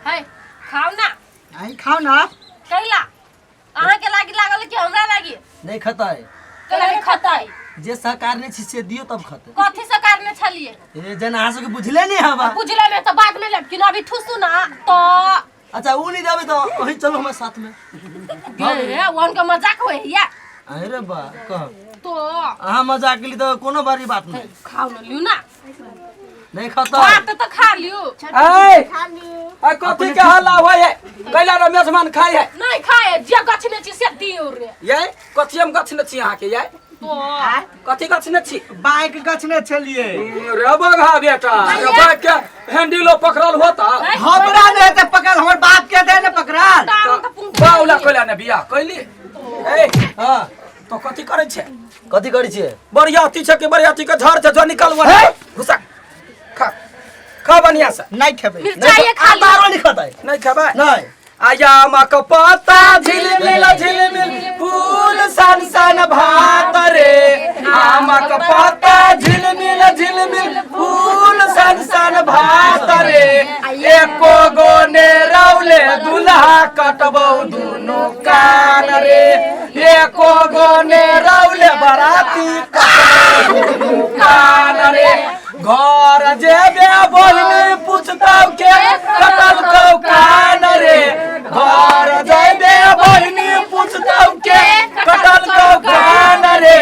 है खाओ ना। अहीं खाओ ना। कैला अहाँ के लागी लागल कि हमरा लागी? नहीं खतै। कैला नहीं खतै? जे सहकार नहीं छी से दियो तब खतै। कथी से कारने छलिए? ए जेना अहाँ सबके बुझले नहीं हवा। बुझले में तो बाद में लेब कि अभी ठुसू ना तो। अच्छा ऊ नहीं देबै तो वही चलो हमारे साथ में। गे वन के मजाक होय या। अरे बा कह तो अहाँ मजाक के लिए तो कोनो बड़ी बात नहीं। खाओ ना लियो ना। नहीं खाता। भात तो खा लियो। ए आ कथी के हल्ला होय है? कैला रे मेजबान खाय है? नहीं खाए जे गछ ने छी से दियो रे। ये कथी हम गछ ने छी अहाँ के? ये तो कथी गछ ने छी? बाइक गछने छलिए। रे बघा बेटा, रे बाइक के हैंडलो पकड़ल होता। हमरा नहीं हेतै पकड़ल, हमर बाप के दे ने पकड़ल। बाउला कैला ने बियाह कैली। ए हां तो कथी करै छै? कथी करै छियै? बरियाती छै के बरियाती के झाड़ छै, जो निकल वन घुसा खा खा बढ़िया से। नहीं खेबै। मिरचाई खा लियो। दारू नहीं खतै। नहीं खेबै? नहीं। आयामा क पत्ता झिलमिल झिलमिल फूल सन सन भात रे। आमा क पत्ता झिलमिल झिलमिल फूल सन सन भात रे। एको गो ने रौले दुल्हा कटबौ दुनु कान रे। एको गो ने रौले बराती कटबौ दुनु कान रे। घर जेबे बोलनी पूछतौ के कटल कौ कान रे। घर जेबे बोलनी पूछतौ के कटल कौ कान रे।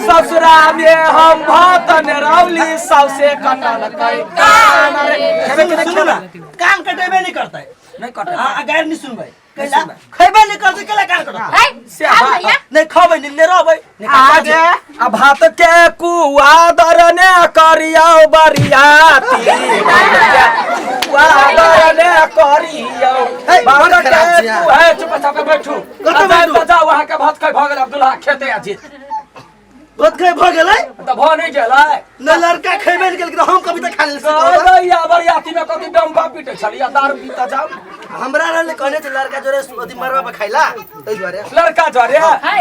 ससुरा में हम भात ने रौली सौसे कटल कै कान रे। सुनू ना, कान कटेबे नहीं करतै। नहीं कटै। आ गारि नहीं सुनबै। कैला खैबे नहीं करतै, कैला कान कटतै? है से बात। नहीं खबै नहीं, ले रहबै। आगे आ भात के कुआ दरने करियौ बरियाती। कुआ दरने करियौ बड़ भात के खराब छियै। कुआ। हे चुप चाप के बैठू। कतऽ बैठू? तऽ जाउ अहाँके भात खाइ भऽ गेल, अब दुल्हा खेते अछि। भात खाइ भऽ गेलै? तऽ भऽ नहि गेलै? न लड़का खैबे नहीं केलकै तऽ हम कभी तऽ खा लेली। गैया बरियाती में कथी डम्बा पीटे छलियै, दारू पीता जाउ। हमरा रहले कहने छै लड़का जोरे अथी मरबा पर खाइला, ताहि दुआरे। लड़का जरे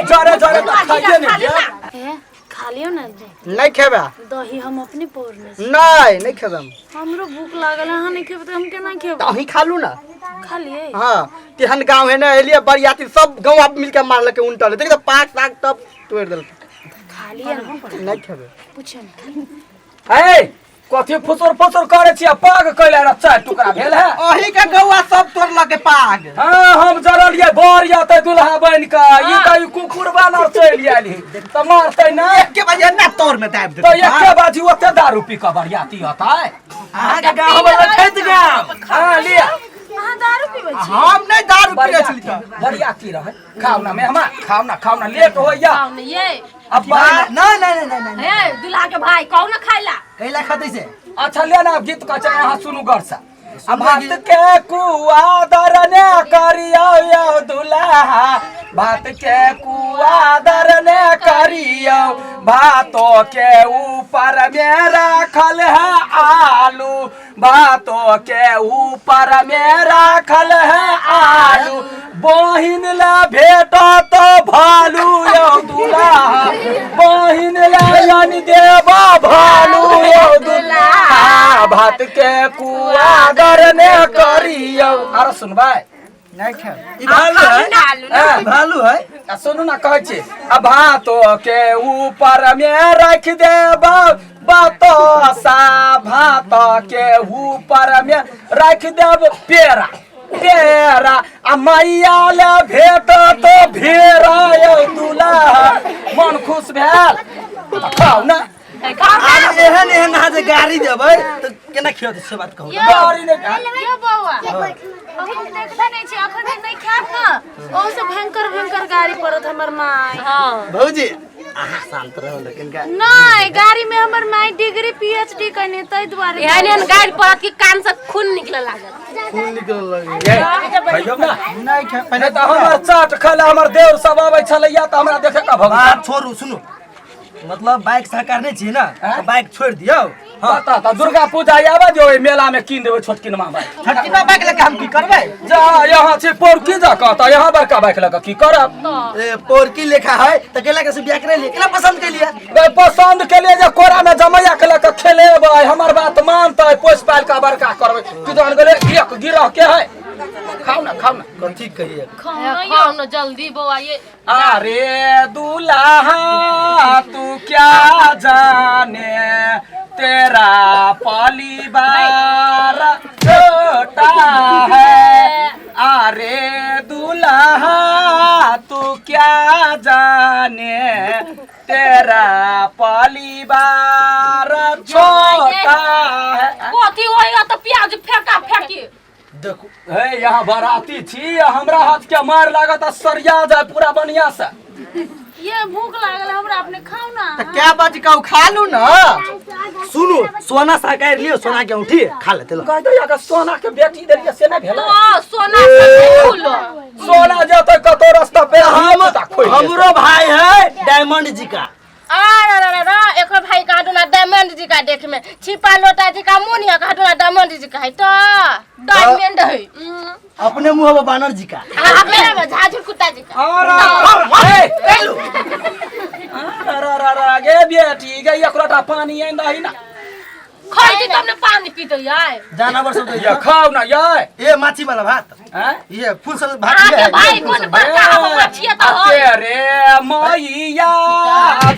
जरे जरे तऽ खाइए नहि गेल। ए, खा लियो ना। नहीं खेबै। दही हम अपने पौरने छी। नहीं नहीं खेबै हम। हमरो भूख लागल है, अहाँ नहीं खेबै तऽ हम केना खेबै? तऽ अहीं खा लू ना। खा लिए। हाँ तेहन गाँव है ना, एलिए बरियाती सब गाँव मिलके मारलकै उनटल। देख तऽ पाँच साग तब तोड़ि देलकै। खा लिए ना। नहीं खेबै। पूछो ना। हे कथी फुसुर फुसुर करे छी? पाग कैला रे चारि टुकड़ा भेल है। अही के गौआ सब तोड़लकै पाग। हाँ हम जरलियै बर यतै दुल्हा बनि कऽ, ई तऽ ई कुकुर बानर चलि आयल ही तऽ मारतै ना। एके बजे ना तोड़ में दाबि तऽ देतै। एके बाजी ओते दारू पी कऽ बरियाती अतै। अहाँके गाँव हमर रखैत गाँव। हाँ लिअ। अहाँ दारू पीबै छी? हम नहीं दारू पीने छली तऽ। बरियाती रहै। खाउ ना मेहमान, खाउ ना, खाउ ना, लेट होइया। खाओ ना ये। अब बाय। नहीं नहीं नहीं नहीं नहीं। हे दुल्हा के भाई कहू ना खाइला। कैला खतै से? अच्छा ले ना गीत कहै छै, अहाँ सुनू गौर से। आ भात के कुआ दरने करियौ यौ दुल्हा, भात के कुआ दरने करियौ, भातो के ऊपर में राखल है आलू, भातो के ऊपर में राखल है आलू, बहिन ला भेटत भालू यौ दुल्हा, बहिन ला यानी देबा भालू यौ दुल्हा, भात के कुआ दरने करियौ। आरो सुनबै? नहीं खेबै। ई भालू है। आलू ना। ई भालू है। आ सुनू ना कहै छी, आ भातो के ऊपर में राखि देब बतासा, भात के ऊपर में राखि देब पेड़ा पेड़ा, आ मैया ले भेट तो भेड़ा यौ दुल्हा। मन खुश भेल तऽ खाउ ना। खाओ ना। आब एहन एहन अहाँ जे गाड़ी देबै तऽ केना खियतै से बात कहू। गाड़ी नहि यौ बौआ, अहूँ देखते नहीं छी, अखन नहि खायब ना ओहू से भयंकर भयंकर गाड़ी पड़त हमर माय। हाँ भौजी अहाँ शांत रहू लेकिन नहीं गाड़ी में हमर my degree पीएचडी कने तै दुआरे एहन एहन गाड़ी पड़त कि कान से खून निकले लागत। खून निकल लगे। खइयौ ना। नहीं खेबै। नहि तऽ हमर चाट खाय हमर देवर सब आबै छलैया तऽ हमरा देखे कऽ भग। बात छोड़ू, सुनू, मतलब बाइक सहकार नहीं छी ना तऽ बाइक छोड़ि दियौ। हाँ तऽ दुर्गा पूजा आबै दियौ, ओहि मेला में कीन देबै छोटकिनमा बाइक। छोटकिनमा बाइक लऽ के हम की करबै? जा यहाँ छी पोरकी जकाँ तऽ यहाँ बड़का बाइक लऽ कऽ की करब? ए पोरकी लेखा है तऽ केला के से बियाह करे लिए, केला पसंद के लिए? गै, पसंद के लिए जे कोरा में जमैया के लऽ कऽ खेलेबै, हमर बात मानतै, पोसि पालि कऽ बड़का करबै। कि जहन गेलै एक गिरह के है। खाओ ना खाओ ना। कथी कहिए? खाओ ना जल्दी बौआ ये। अरे दूल्हा तू क्या जाने तेरा परिवार छोटा है। अरे दूल्हा तू क्या जाने तेरा परिवार छोटा है। कथी होइया त प्याज फेंका फेंकी। देखो हे यहाँ बराती छी, हमरा हाथ के मार लागत आ सरिया जाय पूरा बढ़िया से। ये भूख लागल हमरा, अपने खाओ ना। त क्या बात कहू, खा लू ना। सुनू सोना साकार लियो, सोना के औंठी खा लेते लो। कह दे अगर सोना के बेटी देलिए से नहीं भेलै। तो सोना से फूलो सोना जेतै कतो रास्ता पे हम हमरो भाई है डायमंड जी का। अरे रे रे एकर भाई का डोना डायमंड जी का देख में छिपा लोटा जी का मुन है, का डोना डायमंड जी का है तो डायमंड है अपने मुंह में बानर जी का। आ मेरा में झाझुर कुत्ता जी का। और ए अरे अरे अरे गे बेटी गे एकरोटा पानी आइन दही ना। खाई दी तब ने पानी पीते यार। जानवर सब या खाओ ना यार। ये माछी वाला भात हैं, ये फूल सब भात ये भाई कौन बड़का हम माछी तो हो। तेरे मैया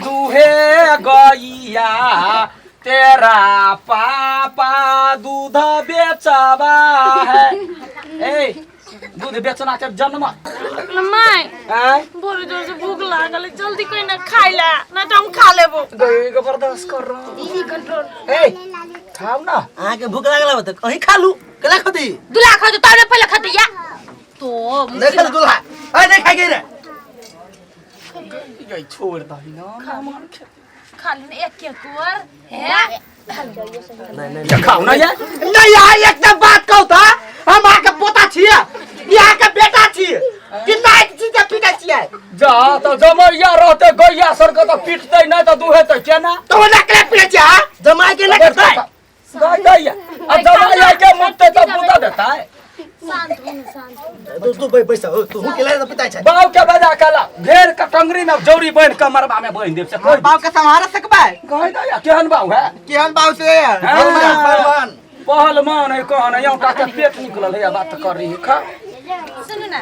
दूहे गैया तेरा पापा दूध बेचबा है। ए दूध बेचना के जन्म my हैं बड़ी जोर से भूख लागल, जल्दी कोई ना खाई ला ना तो हम खा लेबो। गई के बर्दाश्त कर रहा दीदी कंट्रोल। ए खाओ ना। अहाँ के भूख लागल त कहीं खा लू, केना खती दुला खा तो तबे पहले खती या तो देखल दुल्हा ए नहीं खाई रे गई छोड़ दही ना मेहमान खेती खा ली एक एक और है। नहीं नहीं या खाओ ना यार। नहीं यार एकदम बात कहू त हम अहाँ के पोता छियै, यहाँ के बेटा छियै कि नाइक छी के पीटे छियै। जा तो जमैया रहते गैया सर के तो पीटते नहीं तो दुहेते केना तो ओना के पीटे छियै? जमाई के ना करतै गई गैया आ जमैया के मुतते तो मुता देता है। शांत हो शांत तू तू बैसा हो, तू के लाए पिताई छै बाव के बजा कला घेर के टंगरी में जौरी बांध के मरबा में बांध देब से कह बाप के सम्हार सकबै? कह दे केहन बाव है, केहन बाप से? पहलवान पहलवान है कहन है औंटा के पेट निकलल है बात कर रही है। खा सुनू ना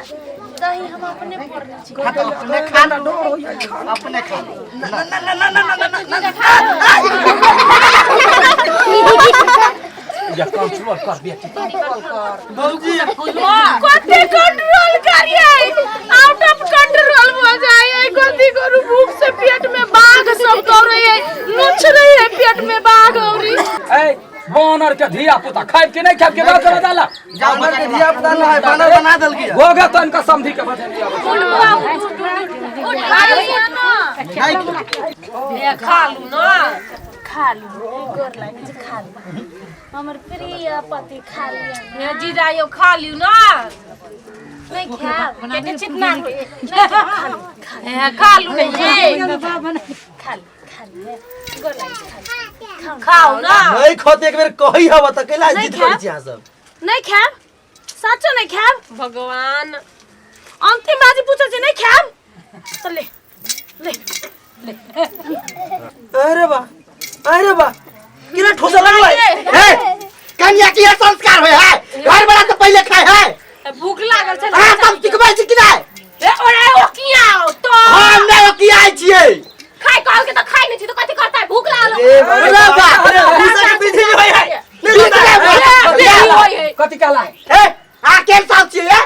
दही हम अपने पड़ने छी। अपने खा लो, अपने खा लो। ना ना ना ना ना ना ना ना या कंट्रोल कर बेटी भौजी कते कंट्रोल करिए, आउट ऑफ कंट्रोल हो जाए। गंदी करू भूख से पेट में बाघ सब दौड़े है, नोच रही है पेट में बाघ औरी। ए बानर के धिया पुता खाइब के नहीं खाइब के बात कर जाला बानर के धिया पुता ना है, बानर बना दल गया गोगा तन का समधी के भजन दिया। उठ बुआ उठ उठ खा लिया ना। ए खा लू ना खा लू गोर लागे छै खा लू हमर प्रिय पति खा लिया। ए जीजा यो खा लियो ना। नहीं खाब के चितना ए खा लू नहीं खा लू खा लू गोर लागे छै खा लू। खाओ ना। नहीं खते एक बेर कही हवा त कैला जिद करै छी अहाँ सब? नहीं खाब साचो नहीं खाब। भगवान अंतिम बाजी पूछै छै नहीं खाब त ले ले ले। अरे बा अरे बा किना ठोसा लगलै। ए कन्या के संस्कार होय है, घर वाला तो पहले खाए है। भूख लागल छै। अहाँ सब सिखबै छी कि नहीं? ए ओरे ओ किया तो हम नहीं ओ किया छियै। खाइ कहल के त खाइ नहीं छी त कथि करतै, भूख लागल। अरे बा भूसा के विधि होय है। कथि कहला है? ए अहाँ केहन साल छियै?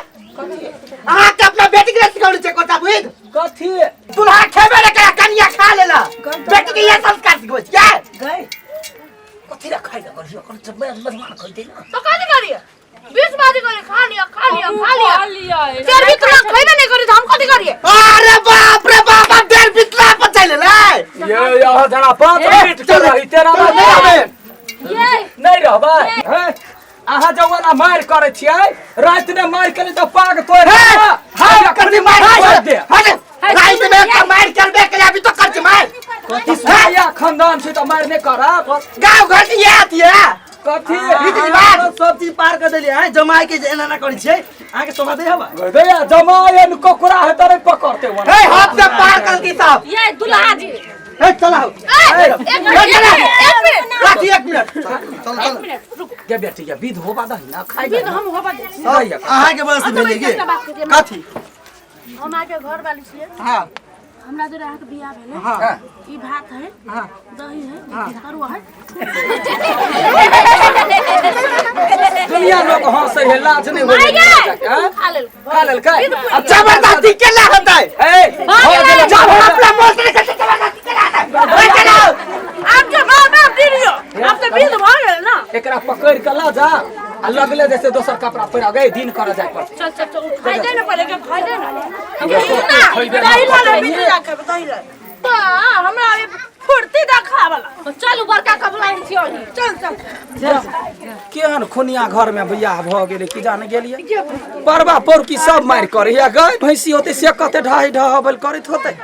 अहाँ के अपना बेटी के सिखौने छियै कोटा बुझ कथि दुल्हा खेबे ने करा कन्या खा लेला, बेटी के ये संस्कार सिखबै छियै। गई कथि रे खाइ लगल छी ओकर जब मेहमान खइते ना तो कथि करिए 20 बाजी करिए खा लिया खा लिया खा लिया खा लिया। देर बितला खइबे नहीं करी त हम कथि करिए? अरे बाप रे बाप अब देर बितला पर चल ले ये यहाँ जना 5 मिनट के रही तेरा बात नहीं रहबे ये नहीं रहबे हैं। अहाँ जवाना मार करै छियै राति ने मार केली त पाग तोड़ हां करनी मार छोड़ दे। हट राति में एक मार करबे के अभी तो कर मार कथी सुनैया खानदान छै त मार नहि करब। गांव घर के ये आती है कथी रीति रिवाज सब चीज पार कर देलियै हैं, जमाई के जे एना ना करै छियै अहाँ के शोभा दै हवा गया जमायन कोकरा है तरे पकड़ते वन हे हाथ से पार कर दी साहब। ये दुल्हा जी हे चलाओ एक मिनट एक मिनट राखी एक मिनट चल चल गे बेटी गे विध होबा दही ना खाइ विध हम होबा दै छी। दही अहाँके वजह से अच्छा, भेलै एकटा बात की कहियै। कथी हम अहाँके घर वाली छियै हाँ हमरा जोड़े अहाँके बियाह भेलै हाँ ई भात है हाँ दही है तरुआ है दुनिया लोग हंसै है लाज नहीं होय है खा लेल खा लेलकै अब जबरदस्ती केला होतै ए भऽ गेलै जब हम अपना मोन से निकलते जबरदस्ती केला होतै ओए चलो आब के बाप बाप दिलियो आब तऽ विध भऽ गेल ना एकरा पकड़ के ल जा आ लगले जैसे दोसर कपड़ा पहिरा गए दिन कर जाय पड़तै चल चल चल खाइ दे ना पहिले के खाइ दे ना खइबे ना दही ला ले विध जा के दही ला हमरा अभी फुर्ती देखा वाला चलू बड़का कबलाइन छी अहीं चल चल केहन खुनिया घर में बियाह भऽ गेलै की जाने गेलियै परबा पौरकी सब मारि करे या गाय भैंसी होतै से कते ढाई ढहबल करैत होतै।